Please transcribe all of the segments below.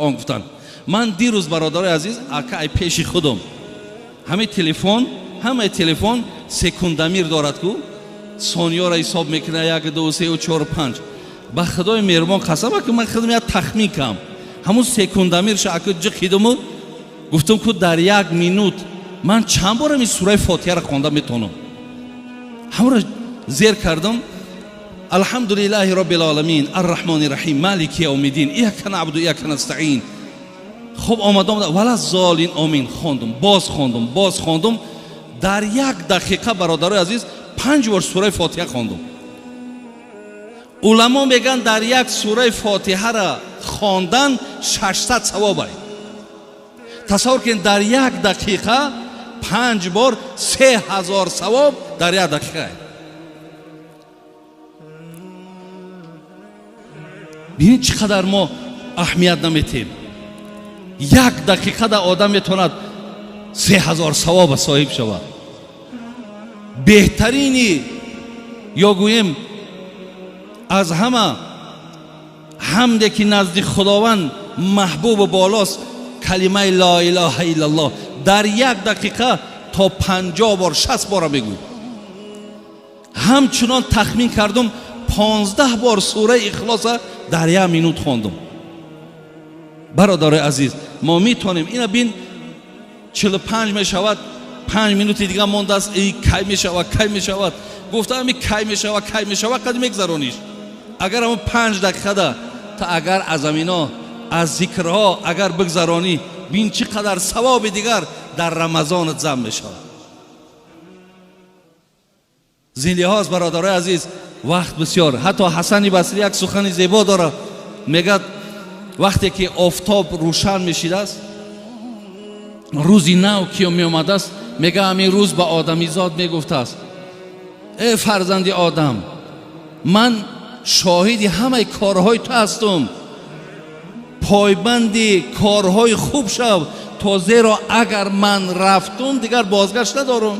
Қуръон гуфтанд. Ман дирӯз, бародарои азиз, ака ай пеши худам ҳамаи телефон, ҳамаи телефон секундамир дорад ку, сониёро ҳисоб мекунад, як, ду, се, чор, панҷ. Ба худои меҳрубон қасам, ака ман худам як тахмин кам, ҳамун секундамирша ака ҷиқидуму гуфтам ку дар як минут ман чанд бор ҳамин сураи Фотиҳаро хонда метавонам. Ҳамонро зер кардам. Алҳамдулиллаҳи роббил оламин, арраҳмони раҳим, малики явмиддин, ияка наъбуду ияка настаин. Хуб, омадам, вала золин, омин, хондум, боз хондум, боз хондум. Дар як дақиқа, бародарои азиз, 5 бор сураи Фотиҳа хондум. Уламо мегӯянд, дар як сураи Фотиҳара хондан 600 савобай. Тасаввур кунед, дар як дақиқа 5 бор, 3000 савоб дар як дақиқа. Бинед, чӣ қадар мо аҳамият наметем. Як дақиқада одам метавонад 3000 савоба соҳиб шавад. Беҳтарини ё гӯем аз ҳама ҳамде ки назди Худованд маҳбубу болост, калимаи ло илоҳа иллаллоҳ. Дар як дақиқа то 50 бор, 60 бора мегӯй. Ҳамчунон тахмин кардум, 15 бор сураи Ихлоса дар як минут хондум. Бародарои азиз, мо метавонем ина бин, 45 мешавад, 5 минути дига мондааст. Эй, кай мешавад, кай мешавад, гуфта ами кай мешавад, кай мешавад, қад мегзарониш. Агар ҳамон 5 дақиқада та агар аз амино аз зикрҳо агар бигзаронӣ, бин чӣ қадар савоби дигар дар Рамазонат зам мешавад. Зин лиҳоз, бародарои азиз, вақт бисёр. Ҳатто Ҳасани Басрӣ як сухани зебо дорад, мегӯяд, вақте ки офтоб рӯшан мешидааст, рӯзи нав ки меомадааст, мега ҳамин рӯз ба одамизод мегуфтааст: э фарзанди одам, ман шоҳиди ҳамаи корҳои ту ҳастум, пойбанди корҳои хуб шав, то зеро агар ман рафтум, дигар бозгашт надорум.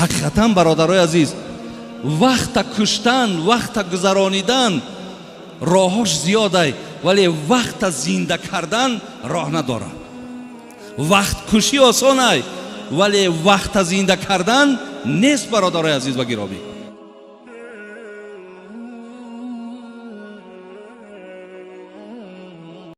Ҳақиқатан, бародарои азиз, вақта куштан, вақта гузаронидан роҳош зиёдай, вале вақта зинда кардан роҳ надорад. Вақткушӣ осонай, вале вақта зинда кардан нест, бародарои азиз ва гиромӣ.